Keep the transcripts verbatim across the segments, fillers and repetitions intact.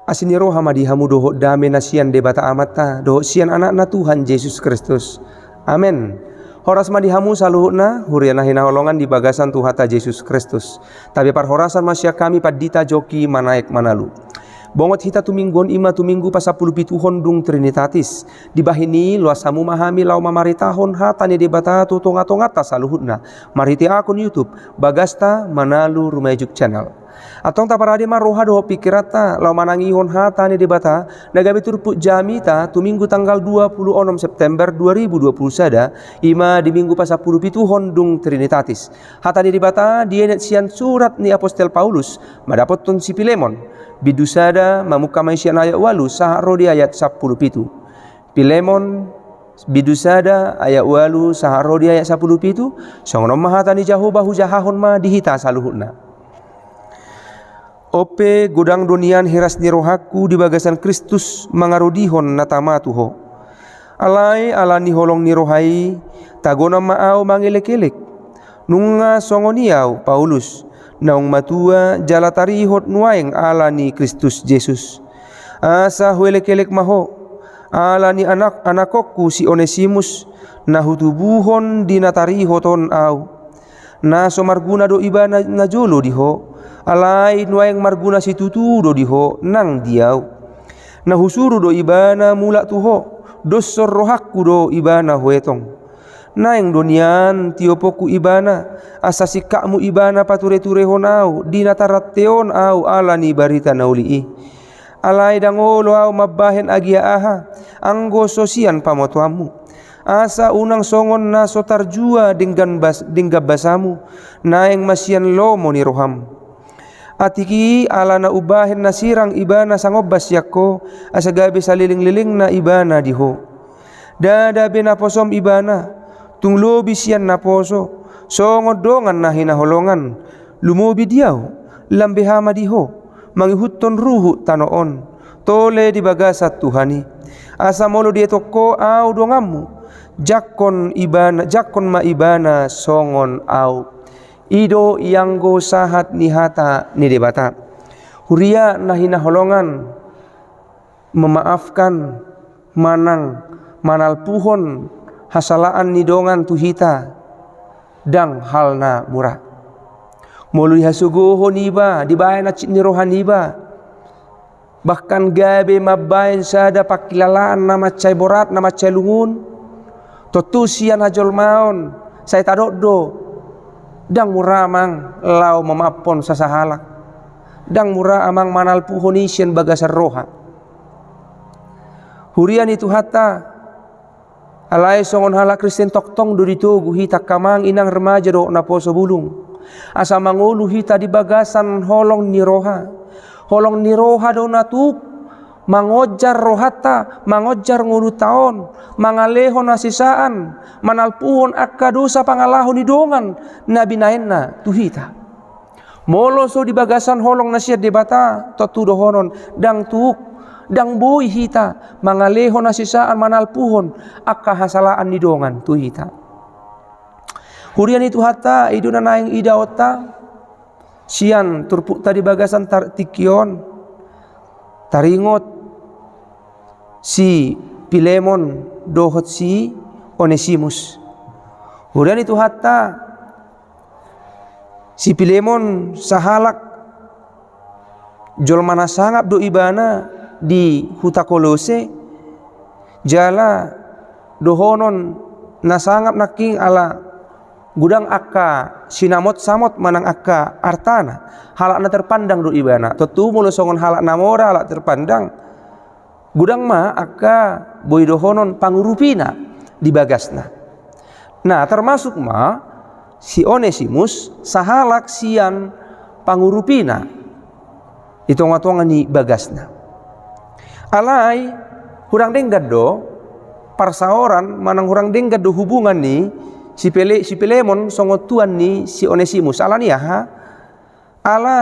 Asi ni roha ma di hamu dohot dame na sian Debata Amanta dohot sian Anakna Tuhan Jesus Kristus. Amen. Horas ma di hamu saluhutna, huria na hinaholongan di bagasan Tuhanta Jesus Kristus. Tabe parhorasan ma sian hami Pandita Joki Manaek Manalu. Bongot hita tu minggu on, i ma tu minggu pasampulupituhon dung Trinitatis. Dibahen i, loas hamu ma hami laho mamaritahon hata ni Debata tu tongatonganta saluhutna marhite akun YouTube Bagasta Manalu Rumaejuk Channel. Antong taparade ma roha dohot pingkiranta laho manangihon hata ni Debata na gabe turpuk jamita tu minggu tanggal dua puluh onom September dua ribu dua puluh sada, i ma di minggu pasampulupituhon dung Trinitatis. Hata ni Debata dienet sian surat ni apostel Paulus mandapothon si Pilemon, bindu sada, mamungka ma i sian ayat ualu sahat ro di ayat sampulupitu. Pilemon, bindu sada, ayat ualu sahat ro di ayat sampulupitu. Songon on ma hata ni Jahowa, hujahahon ma di hita saluhutna. On pe, godang do nian hiras ni rohangku di bagasan Kristus mangarodihon na tama tu ho. Alai ala ni holong ni roha i, tagonan ma ahu mangelekelek. Nunga songon i ahu, Paulus, naung matua jala tarihot nuaeng ala ni Kristus Jesus. Asa huelekelek ma ho, ala ni anak, anakonku si Onesimus, na hutubuhon di na tarihot on ahu. Na so marguna do ibana najolo di ho, alai nuaeng marguna situtu do di ho nang di ahu. Na husuru do ibana mulak tu ho, doshon rohangku do ibana huetong. Naeng do nian tioponku ibana, asa singkapmu ibana patureturehon ahu di na tarantehon ahu ala ni barita na uli i. Alai ndang olo ahu mambahen agia aha, anggo so sian pamotoanmu. Asa unang songon na so tarjua denggan bas-, denggan basamu, naeng ma sian lomo ni roham. Atik i ala na umbahen na sirang ibana sangombas sian ho, asa gabe salelenglelengna ibana di ho. Ndada be naposom ibana, tung lobi sian naposo, songon dongan na hinaholongan, lumobi di ahu, lam beha ma di ho, mangihuthon ruhut tano on, tole di bagasan Tuhan i. Asa molo dietong ho ahu donganmu, jangkon ibana, jangkon ma ibana songon ahu. I do ianggo sahat ni hata ni Debata. Huria na hinaholongan, memaafkan manang manalpuhon hasalaan ni dongan tu hita, ndang hal na mura. Molo dihasogohon iba, dibaen hansit ni roha niba, bahkan gabe mambaen sada pangkilalaan na mansai borat, na mansai lungun, tontu sian hajolmaon, sai tadok do, ndang mura amang laho mamaaphon sasahalak. Ndang mura amang manalpuhon i sian bagasan roha. Huria ni Tuhanta, alai songon halak Kristen tongtong do ditogu hita angka amang inang remaja dohot naposo bulung. Asa mangolu hita di bagasan holong ni roha. Holong ni roha do na tuk mangonjar rohanta, mangonjar ngolunta on, mangalehon hasesaan, manalpuhon angka dosa pangalaho ni dongan na binaenna tu hita. Molo so di bagasan holong na sian Debata, tontu dohonon, ndang tuk, ndang boi hita mangalehon hasesaan, manalpuhon angka hasalaan ni dongan tu hita. Huria ni Tuhanta, i do na naeng idaonta sian turpukta di bagasan tar-, tingki on, taringot si Pilemon dohot si Onesimus. Huria ni Tuhanta, si Pilemon sahalak jolma na sangap do ibana di huta Kolose, jala dohonon na sangap nangkin ala godang angka sinamotsamot manang angka artana, halak na terpandang do ibana. Tontu molo songon halak na mora, halak terpandang, godang ma angka boi dohonon pangurupina di bagasna. Nah, termasuk ma si Onesimus sahalak sian pangurupina di tongatonga ni bagasna. Alai hurang denggan do parsaoran manang hurang denggan do hubungan ni si Pele-, si Pilemon songon tuan ni si Onesimus. Ala ni aha? Ala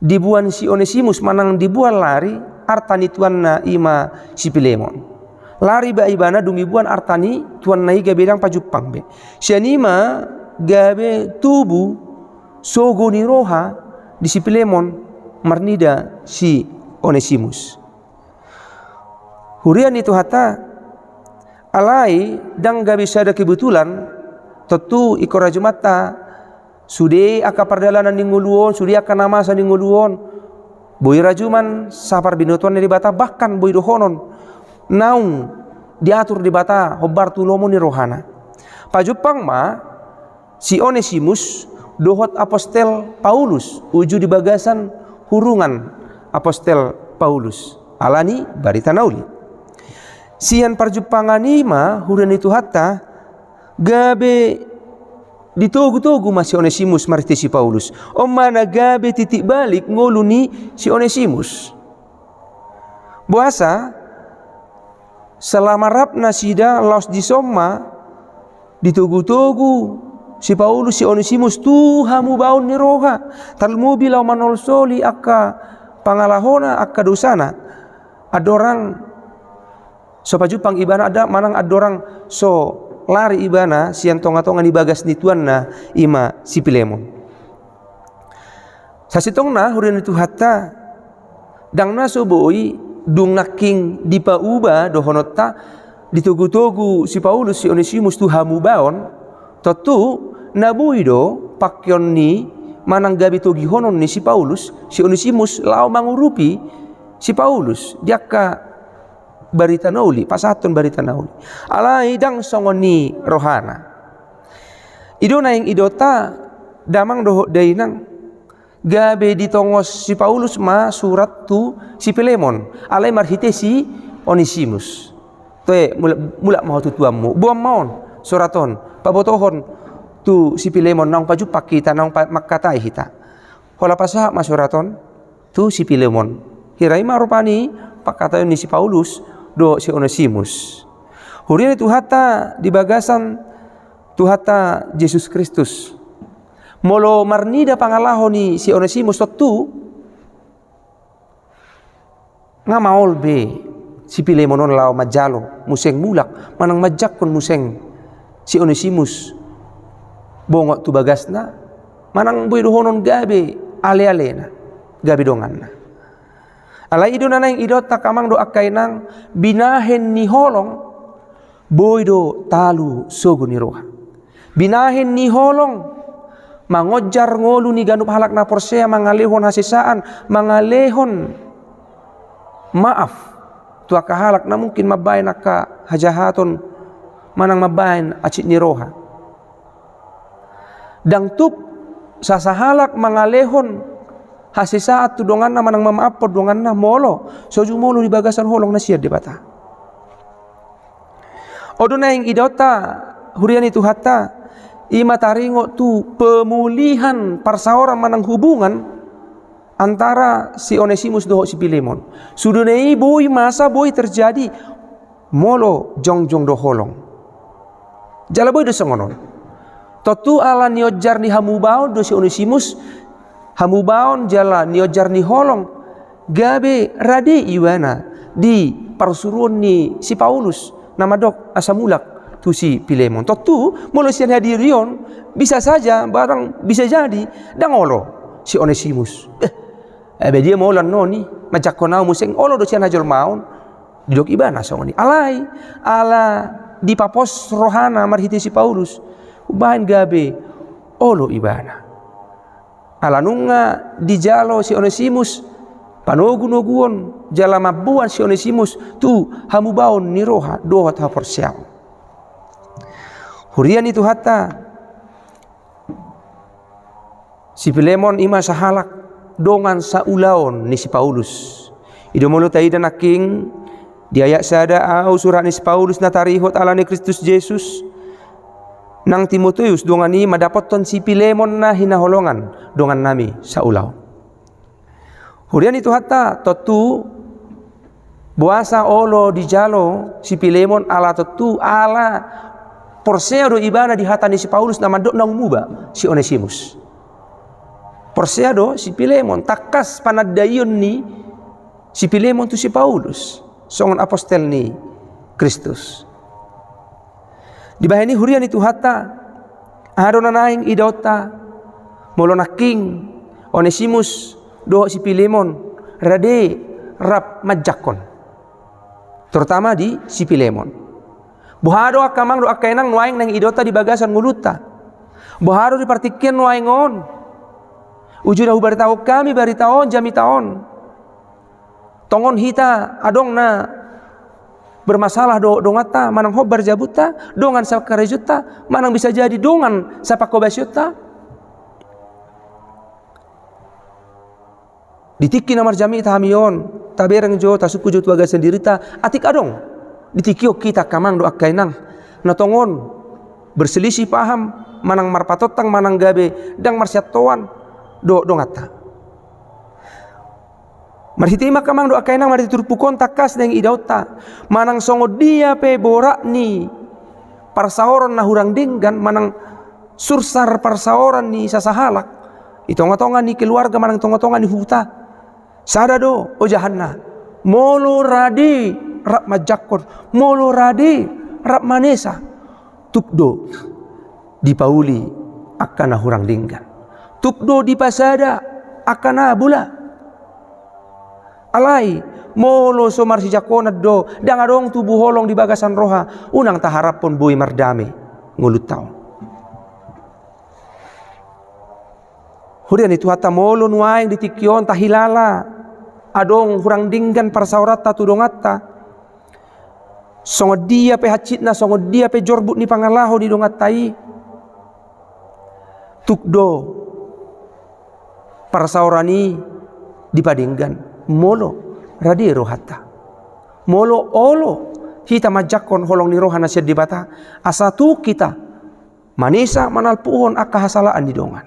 diboan si Onesimus manang diboan lari arta ni tuanna, i ma si Pilemon. Lari ba ibana dung diboan arta ni tuanna i gabe ndang pajumpang be. Sian i ma gabe tubu sogo ni roha di si Pilemon marnida si Onesimus. Huria ni Tuhanta, alai ndang gabe sada kebetulan, tontu ingkon rajumanta sude angka pardalanan ni ngolu on, sude angka na masa ni ngolu on, boi rajuman saparbinotoan ni Debata, bahkan boi dohonon naung diatur Debata hombar tu lomo ni rohana. Pajumpang ma si Onesimus dohot apostel Paulus uju di bagasan hurungan apostel Paulus ala ni barita na uli. Sian parjumpangan i ma, huria ni Tuhanta, gabe ditogutogu ma si Onesimus marhite si Paulus. On ma na gabe titik balik ngolu ni si Onesimus. Boasa, selama rap nasida laos dison ma ditogutogu si Paulus si Onesimus tu hamubaon ni roha, tarlumobi laho manolsoli angka pangalahona, angka dosana. Andorang so pajumpang ibana, ada manang andorang so lari ibana sian tongatonga ni bagas ni tuanna, i ma si Pilemon. Sasintongna, huria ni Tuhanta, ndang na so boi dung nangkin dipauba dohononta, ditogutogu si Paulus si Onesimus tu hamubaon. Tontu na boi do pangkeon ni manang gabe togihonon ni si Paulus si Onesimus laho mangurupi si Paulus di angka barita na uli, pasahathon barita na uli. Alai ndang songon i rohana. I do naeng idaonta, damang dohot dainang, gabe ditongos si Paulus ma surat tu si Pilemon, alai marhite si Onesimus. Toe, mulak, mulak ma ho tu tuanmu, boan ma on surat on, pabotohon tu si Pilemon, naung pajumpang hita, naung pa-, mangkatai hita. Holan pasahat ma surat on tu si Pilemon. Hira i ma rupani pangkataion ni si Paulus dohot si Onesimus. Huria ni Tuhanta di bagasan Tuhanta Jesus Kristus. Molo marnida pangalaho ni si Onesimus, tontu nga maol be si Pilemon on laho manjalo muse mulak, manang manjangkon muse si Onesimus bongot tu bagasna, manang boi dohonon gabe alealena, gabe donganna. Alai i do na naeng idaonta, angka amang dohot angka inang, binahen ni holong boi do talu sogo ni roha. Binahen ni holong mangonjar ngolu ni ganup halak na porsea, mangalehon hasesaan, mangalehon maaf tu angka halak na mungkin mambahen angka hajahaton manang mambahen hansit ni roha. Ndang tuk sasahalak mangalehon hasesaan tu donganna manang mamaaphon donganna molo so jumolo di bagasan holong na sian Debata. On do naeng idaonta, huria ni Tuhanta, i ma taringot tu pemulihan parsaoran manang hubungan antara si Onesimus dohot si Pilemon. Sude na i boi masa, boi terjadi molo jongjong do holong. Jala boi do songon on. Tontu ala nionjar ni hamubaon do si Onesimus, hamubaon jala nionjar ni holong, gabe rade ibana di parsuruon ni si Paulus na mandok asa mulak tu si Pilemon. Tontu molo sian hadirion, bisa saja, barang bisa jadi, ndang olo si Onesimus. Eh, ebe dia ma olo annon i, manjangkon au muse, olo do sian hajolmaon. Didok ibana songon i. Alai, ala dipapos rohana marhite si Paulus, umbahen gabe olo ibana. Ala nunga dijalo si Onesimus panogunoguon jala mamboan si Onesimus tu hamubaon ni roha dohot haporseaon. Huria ni Tuhanta, si Pilemon i ma sahalak dongan saulaon ni si Paulus. I do molo taida nangkin di ayat sada, au surat ni si Paulus na tarihot ala ni Kristus Jesus, nang Timoteus dongan i mandapothon si Pilemon na hinaholongan, dongannami saulaon. Huria ni Tuhanta, tontu boasa olo dijalo si Pilemon, ala tontu ala porsea do ibana di hata ni si Paulus na mandok naung muba si Onesimus. Porsea do si Pilemon, tangkas panandaion ni si Pilemon tu si Paulus songon apostel ni Kristus. Dibahen i, huria ni Tuhanta, aha do na naeng idaonta molo nangkin Onesimus dohot si Pilemon rade rap manjangkon, terutama di si Pilemon. Boha do angka amang dohot angka inang nuaeng naeng idaonta di bagasan ngolunta? Boha do di partingkian nuaeng on? Uju na hubaritahon hami barita on, jamita on. Tongon hita adong na bermasalah do donganta, manang hombar jabunta, dongan sakarejonta, manang bisa jadi dongan sapanghobasionta. Di tingki na marjamita hami on, tabereng jo, tasungkun jo tu bagasan dirinta, atik adong di tingki on hita angka amang dohot angka inang na tongon berselisih paham, manang marpatontang, manang gabe ndang marsiantoan dohot donganta. Marhite i ma angka amang dohot angka inang, marhite turpuk on tangkas naeng idaonta, manang songon dia pe borat ni parsaoran na hurang denggan, manang sursar parsaoran ni sasahalak i tongatonga ni keluarga, manang tongatonga ni huta, sada do ojahanna: molo rade rap manjangkon, molo rade rap manesa, tuk do dipauli angka na hurang denggan, tuk do dipasada angka na bola. Alai molo so marsijangkonan do, ndang adong tubu holong di bagasan roha, unang taharaphon boi mardame ngolunta on. Huria ni Tuhanta, molo nuaeng di tingki on tahilala adong hurang denggan parsaoranta tu donganta, songon dia pe hansitna, songon dia pe jorbut ni pangalaho ni donganta i, tuk do parsaoran i dipadenggan molo rade rohanta, molo olo hita manjangkon holong ni roha na sian Debata, asa tuk hita manesa manalpuhon angka hasalaan ni dongan.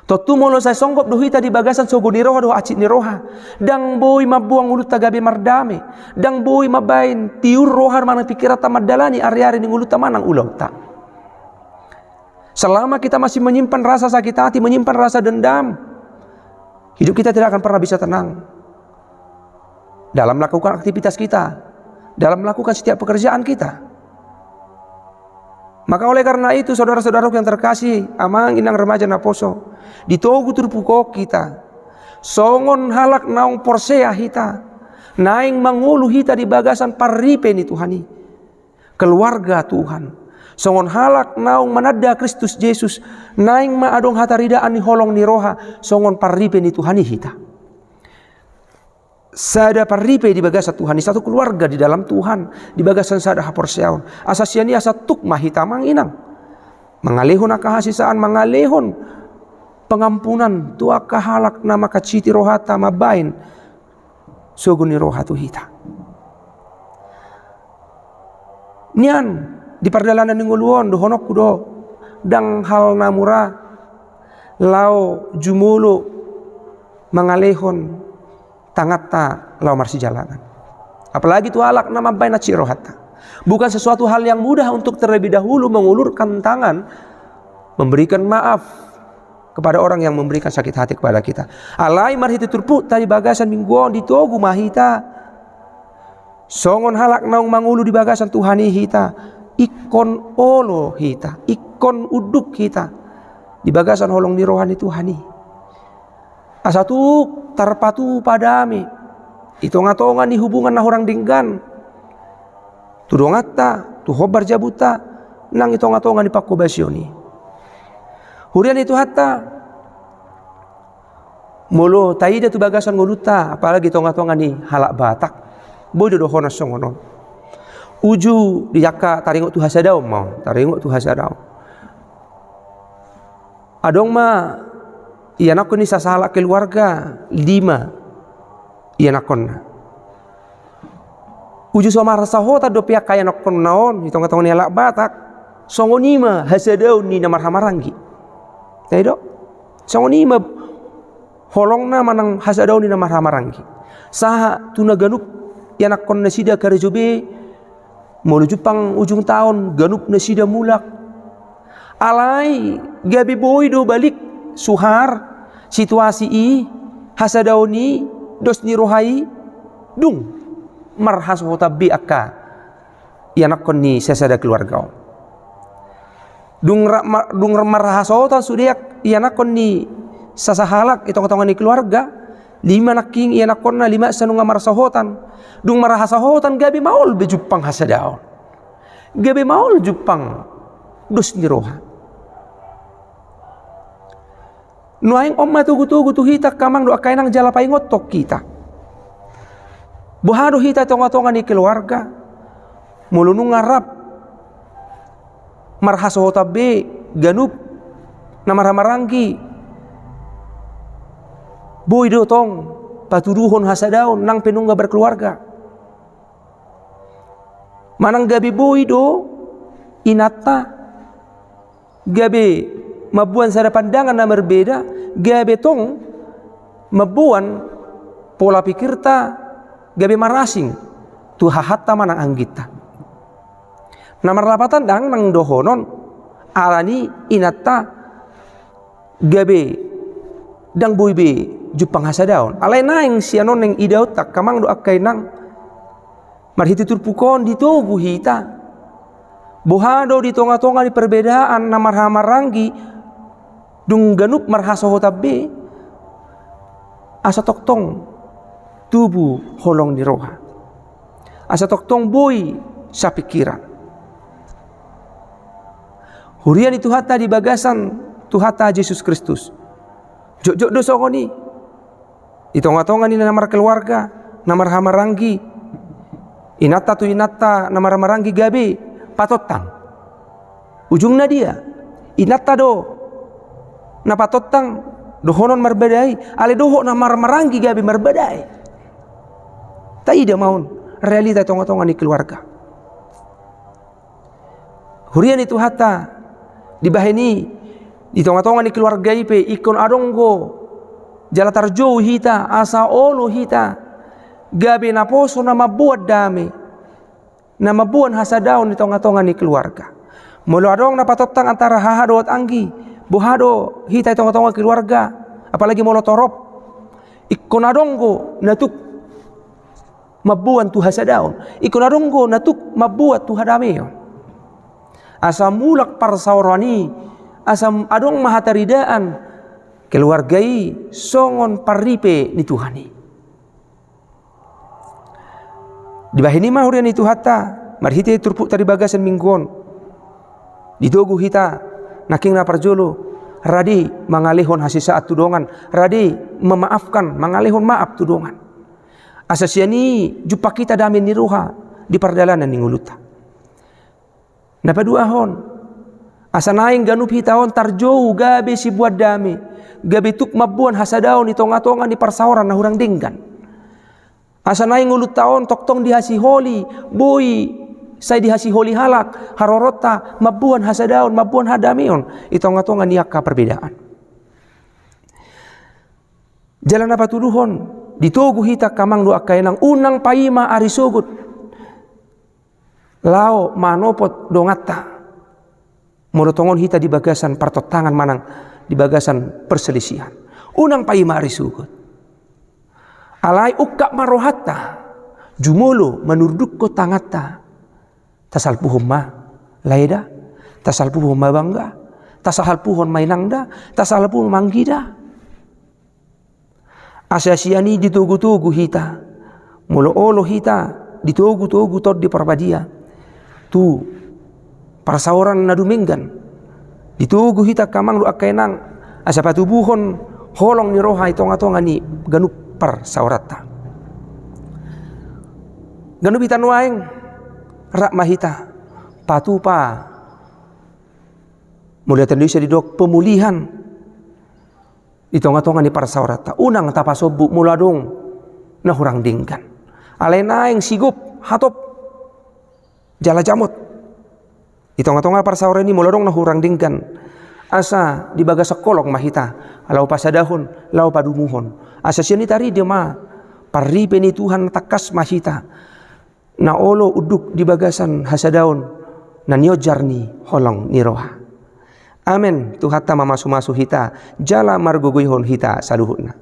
Tontu molo sai songgop do hita di bagasan sogo ni roha dohot hansit ni roha, ndang boi mamboan ngolunta gabe mardame, ndang boi mambaen tiur roha manang pingkiranta mandalani ariari ni ngolunta manang ulaonta. Selama kita masih menyimpan rasa sakit hati, menyimpan rasa dendam, hidup kita tidak akan pernah bisa tenang dalam melakukan aktivitas kita, dalam melakukan setiap pekerjaan kita. Maka oleh karena itu, saudara-saudaraku yang terkasih, amang inang remaja naposo, ditogu turpuk on hita songon halak naung porsea hita, naeng mangolu hita di bagasan parripe ni Tuhan i, keluarga Tuhan, songon halak naung mananda Kristus Jesus, naeng ma adong hataridaan ni holong ni roha songon parripe ni Tuhan i hita. Sada parripe di bagasan Tuhan i, satu keluarga di dalam Tuhan, di bagasan sada haporseaon. Asa sian i asa tuk ma hita, amang inang, mangalehon angka hasesaan, mangalehon pengampunan tu angka halak na mangkansiti rohanta mambaen sogo ni roha tu hita. Nian, di pardalanan ni ngolu on, dohononku do, ndang hal na mura laho jumolo mangalehon tanganta laho marsijalangan, apalagi tu halak na mambaen hansit rohanta. Bukan sesuatu hal yang mudah untuk terlebih dahulu mengulurkan tangan, memberikan maaf kepada orang yang memberikan sakit hati kepada kita. Alai marhite turpukta di bagasan minggu on, ditogu ma hita songon halak naung mangolu di bagasan Tuhan i hita, ingkon olo hita, ingkon unduk hita di bagasan holong ni roha ni Tuhan i, asa tuk tarpatupa dame i tongatonga ni hubungan na hurang denggan tu donganta, tu hombar jabunta, nang i tongatonga ni panghobasion i. Huria ni Tuhanta, molo taida tu bagasan ngolunta, apalagi tongatonga ni halak Batak, boi do dohonon songon on. Uju di angka taringot tu hasadaon ma on, taringot tu hasadaon. Adong ma ianakhon ni sasahalak keluarga, lima ianakhonna. Uju so marhasohotan dope angka ianakhonna on di tongatonga ni halak Batak, songon i ma hasadaon ni na marhahamaranggi. Tahe do? Songon i ma holongna manang hasadaon ni na marhahamaranggi. Sahat tu na ganup ianakhon nasida karejo be, molo jumpang ujung taon, ganup nasida mulak. Alai gabe boi do balik suhar situasi i, hasadaon i, dos ni roha i, dung marhasohotan be angka ianakhon ni sasada keluarga on. Dung ra-, ma-, dung marhasohotan sude ianakhon ni sasahalak i tongatonga ni keluarga, Lima nangkin ianakhonna, lima sa nunga marsahotan. Dung marhasahotan gabe maol be jumpang hasadaon. Gabe maol jumpang dos ni roha. Nuaeng on ma togu-togu tu hita angka amang dohot angka inang jala paingothon hita. Boha do hita tonga-tonga ni keluarga? Molo nunga rap marhasohotan be ganup na marhamaranggi, boi do tong patuduhon hasadaon nang pe nunga berkeluarga? Manang gabe boi do inanta gabe mamboan sada pandangan na marbeda, gabe tong mamboan pola pikirta gabe marasing tu hahanta manang angginta. Na marlapatan ndang nang dohonon, alani inanta gabe ndang boi be jumpang hasadaon. Alai naeng sian on naeng idaonta angka amang dohot angka inang, marhite turpuk on ditogu hita. Boha do di tonga-tonga ni perbedaan na marhamaranggi, dung ganup marhasohotan be, asa tongtong tubu holong ni roha, asa tongtong boi sapingkiran. Huria ni Tuhanta di bagasan Tuhanta Jesus Kristus, jotjot do songon i. Di tonga-tonga ni na markeluarga, na marhamaranggi, inanta tu inanta na marhamaranggi gabe patontang. Ujungna dia? Inanta do na patontang dohonon marbadai, alai dohot na marhamaranggi gabe marbadai. Taida ma on realita di tonga-tonga ni keluarga. Huria ni Tuhanta, dibahen i, di tonga-tonga ni keluarga i pe ingkon adong do jala tarjou hita, asa olo hita gabe naposo na mamboan dame, na mamboan hasadaon di tonga-tonga ni keluarga. Molo adong na patontang antara haha dohot anggi, boha do hita di tonga-tonga keluarga, apalagi molo torop, ingkon adong do na tuk mamboan tu hasadaon, ingkon adong do na tuk mamboan tu hadameon. Asa mulak parsaoran i, asa adong ma hataridaan keluarga i songon parripe ni Tuhan i. Dibahen i ma huria ni Tuhanta, marhite turpukta di bagasan minggu on, ditogu hita nangkin na parjolo, rade mangalehon hasesaan tu dongan, rade memaafkan, mangalehon maaf tu dongan. Asa sian i jumpang hita dame ni roha di pardalanan ni ngolunta. Na paduahon, asa naeng ganup hita on tarjou gabe siboan dame, gabe tuk mamboan hasadaon di tonga-tonga ni parsaoran na hurang denggan. Asa naeng ngolunta on tongtong dihasiholi, boi sai dihasiholi halak, haroronta mamboan hasadaon, mamboan hadameon di tonga-tonga ni angka perbedaan. Jala na patoluhon, ditogu hita angka amang dohot angka inang, unang paima ari sogot laho manopot donganta. Molo tongon hita di bagasan partontangan manang di bagasan perselisihan, unang paima ari sogot. Alai ungkap ma rohanta, jumolo manurdukkon tanganta. Tasalpuhon ma lae da, tasalpuhon ma bangga, tasalpuhon ma inang da, tasalpuhon ma anggi da. Asa sian i ditogu-togu hita, molo olo hita ditogu-togu Tondi Parbadia tu parsaoran na dumenggan, ditogu hita angka amang dohot angka inang, asa patubuhon holong ni roha di tonga-tonga ni ganup parsaoranta. Ganup hita nuaeng, rap ma hita patupa, molo hata ni Indonesia didok pemulihan di tonga-tonga ni parsaoranta. Unang tapasombut molo adong na hurang denggan. Alai naeng sigop, hatop, jala jamot di tonga-tonga parsaoran i molo adong na hurang denggan. Asa di bagasan holong ma hita laho pasadahon, laho padumuhon. Asa sian i tarida ma parripe ni Tuhan, tangkas ma hita na olo unduk di bagasan hasadaon na niojar ni holong ni roha. Amen. Tuhanta mamasu-masu hita jala margogoihon hita saluhutna.